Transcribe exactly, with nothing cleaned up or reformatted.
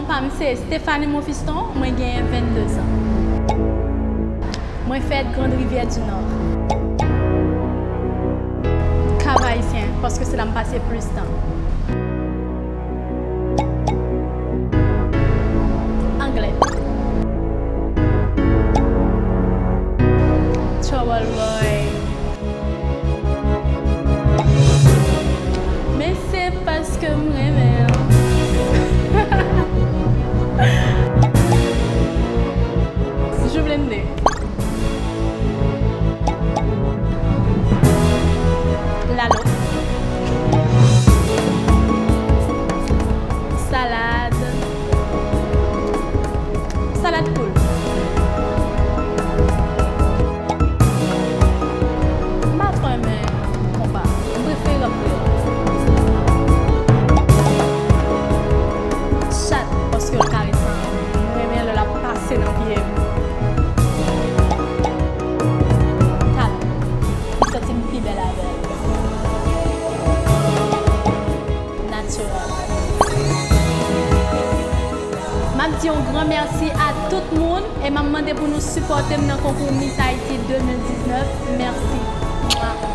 Pa m se Stéphanie Monfiston, mwen genyen vennde zan. Mwen fèt Grande Rivière du Nord. Cap Haïtien, paske se la m pase plis tan. Anglè. Trouble boy. Men se paske m renmen l. Joublende. Lalo. Salad. Salad poul. M pa twò renmen konpa. M prefere rap kreyòl. Chat, paske l karesan. M renmen lè l ap pase nan pye m. Talon. M santi m pi bèl avè l. Natirèl. M ap di yon gran mèsi a tout moun e m ap mande pou nou sipòte m nan konkou Miss Haiti de mil diznèf. Mèsi. Mwa.